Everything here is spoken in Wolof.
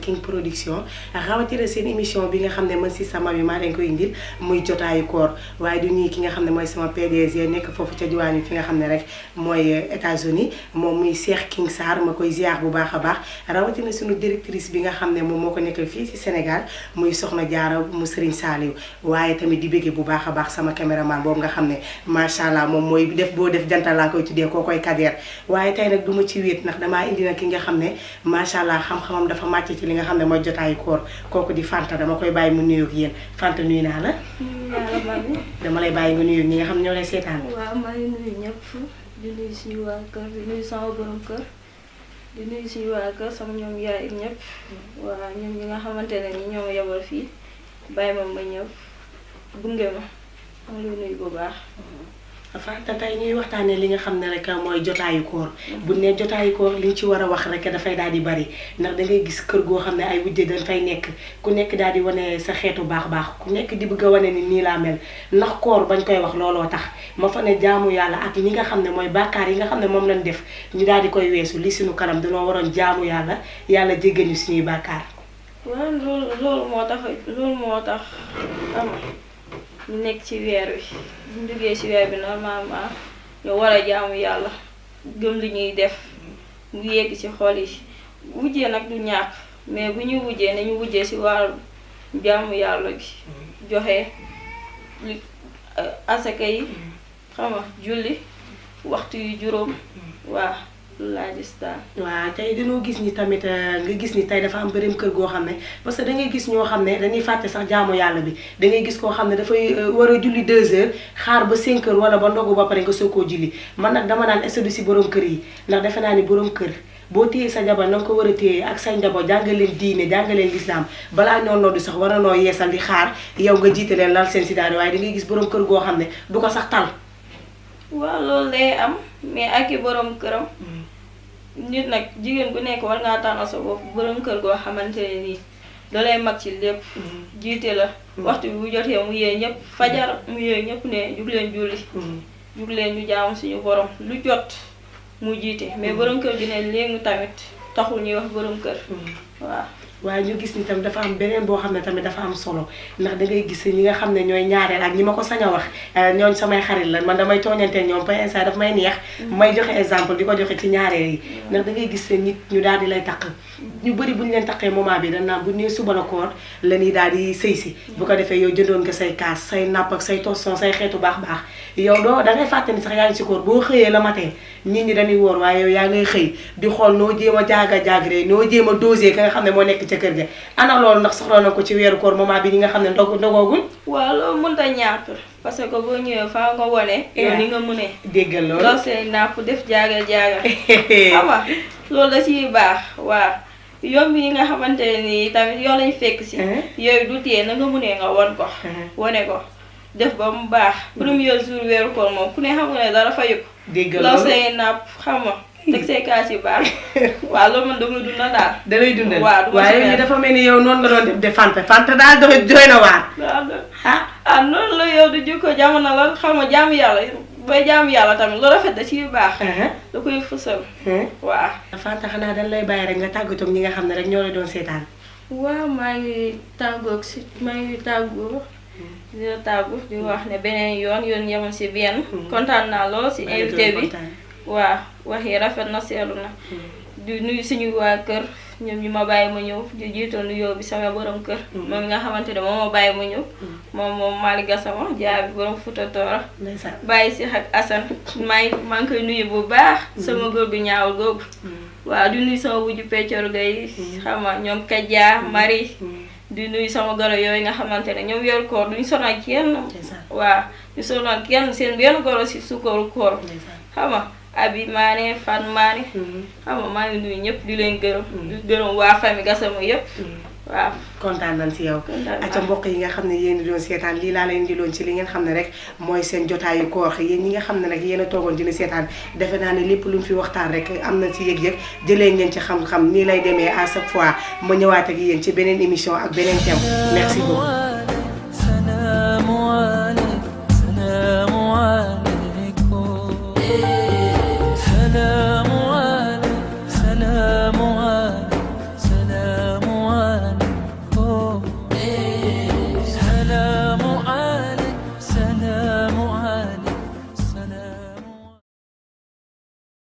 King Production rawatina seen émission bi nga xam ne man si sama bi maa leen koy indil muy jotaayu koor waaye du ñuy ki nga xam ne mooy sama PDG nekk foofu ca diwaan yi fi nga xam ne rek mooy États-Unis moom muy Cheikh King Sarr ma koy ziar bu baax a baax rawatina suñu directrice bi nga xam ne moom moo ko nekkal fii ci Sénégal muy Soxna Jaara mu Serigne Saliou waaye tamit di bëggee bu baax a baax sama caméraman boobu nga xam ne macha allah moom mooy def boo def jantal laa koy tuddee koo koy Kader waaye tey nag du ma ci wéet ndax damaa indi nag ki nga xam ne macha allah xam-xamam dafa màcc ci li nga xam ne mooy jotaayu koor kooku di Fanta dama koy bàyyi mu nuyoog yéen Fanta nuyu naa la. dama lay bàyyi nga nuyoog ñi nga xam ne ñoo lay seetaan. waaw maa ngi nuyu ñëpp di nuyu suñu waa kër di nuyu sama borom kër di nuyu suñu waa kër sama ñoom yaay ak ñëpp waaw ñoom ñi nga xamante ne ni ñoo ma yebal fii bàyyi ma ñëw gunge ma ngi lay nuyu bu baax. Fanta tey ñuy waxtaanee li nga xam ne rek mooy jotaayu koor bu ne jotaayu koor liñ ci war a wax rek dafay daal di bari ndax da ngay gis kër goo xam ne ay wujje dañ fay nekk ku nekk daal di wane sa xeetu baax ku nekk di bëgg a wane ni nii laa mel ndax koor bañ koy wax looloo tax ma fa ne jaamu yàlla ak ñi nga xam ne mooy bàkkaar yi nga xam ne moom lañ def ñu daal di koy weesu li suñu kanam dañoo waroon jaamu yàlla jéggal ñu suñuy bàkkaar. waaw loolu moo tax am ñu nekk ci weer wi bu ñu duggee ci weer bi normalement ñu war a jaamu yàlla gëm li ñuy def mu yegg ci xol yi wujjee nag du ñàkk mais bu ñuy wujjee nañu wujjee ci wàllu jaamu yàlla gi joxe li asaka yi xam nga julli waxtu yu juróom waa laa gis daal. waaw tey dañoo gis ni tamit nga gis ni tey dafa am bërëm kër goo xam ne parce que da ngay gis ñoo xam ne dañuy fàtte sax jaamu yàlla bi da ngay gis koo xam ne dafay war a julli 2 heures xaar ba 5 heures wala ba ndogu ba pare nga soog koo julli man nag dama naan est-ce que du si borom kër yi ndax defe naa ni borom kër boo téye sa jabar na nga ko war a téye ak sa njaboot jàngal leen diine jàngal leen lislaam balaa ñoo noddu sax war a noo yeesal di xaar yow nga jiite leen lal seen si daal waaye da ngay gis borom kër goo xam ne du ko sax tal. waaw loolu lay am mais ak i borom këram. nit nag jigéen bu nekk war ngaa tànnal sa bopp borom kër goo xamante ne nii dalay mag ci lépp jiite la waxtu bi bu jotee mu yee ñëpp fajar mu yee ñëpp ne jug leen julli jug leen ñu jaamu suñu borom lu jot mu jiite mais borom kër gi ne léegi tamit taxul ñuy wax borom kër waaw. waaye ñu gis ni tam dafa am beneen boo xam ne tamit dafa am solo ndax da ngay gis ñi nga xam ne ñooy ñaareel ak ñi ma ko sañ a wax ñooñ samay xarit la man damay tooñante ñoom pa instant daf may neex may joxe exemple di ko joxe ci ñaareel yi ndax da ngay gis nit ñu daal di lay taq ñu bëri bu ñu leen taqee moment bi dañ naan bu nee suba la koor la ñuy daal di sëy si bu ko defee yow jëndoon nga say kaas say napp ak say tosson say xeetu baax yow doo da ngay fàtte ni sax yaa ngi si koor boo xëyee la matin nit ñi dañuy woor waaye yow yaa ngay xëy di xool noo jéem a jaagre noo jéem a dosé ka nga xam ne moo nekk ca kër ga ana loolu ndax soxla na ko ci weeru koor moment bi ñi nga xam ne ndogoogul. waaw loolu mënut a ñàkk parce que boo ñëwee faa nga wane. yow ni nga mënee. déggal loolu loolu say napp def jaagal xam nga loolu da ciy baax waaw yomb yi nga xamante ne nii tamit yoo lañ fekk si. yooyu du tee na nga mënee nga won ko. wane ko def ba mu baax. premier jour weeru koor moom ku ne xam nga ne dara fa yëg. déggal loolu loolu say napp xam nga. teg say kaas yu baax waaw loolu man dama dundal daal. da lay dundal waaw waaye dafa mel ni yow noonu la doon def Fanta daal doy doy na waar. ah noonu la yow di jikko jamono la xam nga jaamu yàlla bay jaamu yàlla tamit lu rafet da ciy baax. da koy fësal. waaw. Fanta xanaa dañ lay bàyyi rek nga tàggatoo ak ñi nga xam ne rek ñoo la doon seetaan. waaw maa ngi tàggoog di la tàggu di wax ne beneen yoon yemoon si benn. kontaan naa lool si invité bi. waaw wax yi rafet na seetlu na di nuyu suñu waa kër ñoom ñu ma bàyyi ma ñëw di jiital nuyoo bi sama borom kër moom nga xamante ne moom ma bàyyi ma ñëw moom Malick Gassama jaabi borom Fouta Toora bàyyi si ak Assane maa ngi koy nuyu bu baax sama góor gu ñaawul googu waaw di nuyu sama wujju peccor gay xam nga ñoom Kaja Marie di nuyu sama goro yooyu nga xamante ne ñoom yor koor duñu sonal kenn waaw ñu sonal kenn seen benn goro si sukkaru koor xam nga Abi Mané Fan Mané xam nga maa ngi nuyu ñëpp di leen gërëm di gërëm waa famille Gassama yëpp waaw kontaan nañ si yow aca mbokk yi nga xam ne yéen doon seetaan lii laa leen di loon ci li ngeen xam ne rek mooy seen jotaayu koor yéen ñi nga xam ne nag yéen a toogoon dina seetaan defe naa ne lépp lu mu fi waxtaan rek am na si yëg-yëg jëlee ngeen ci xam-xam nii lay demee à chaque fois ma ñëwaat ak yéen ci beneen émission ak beneen thème merci beaucoup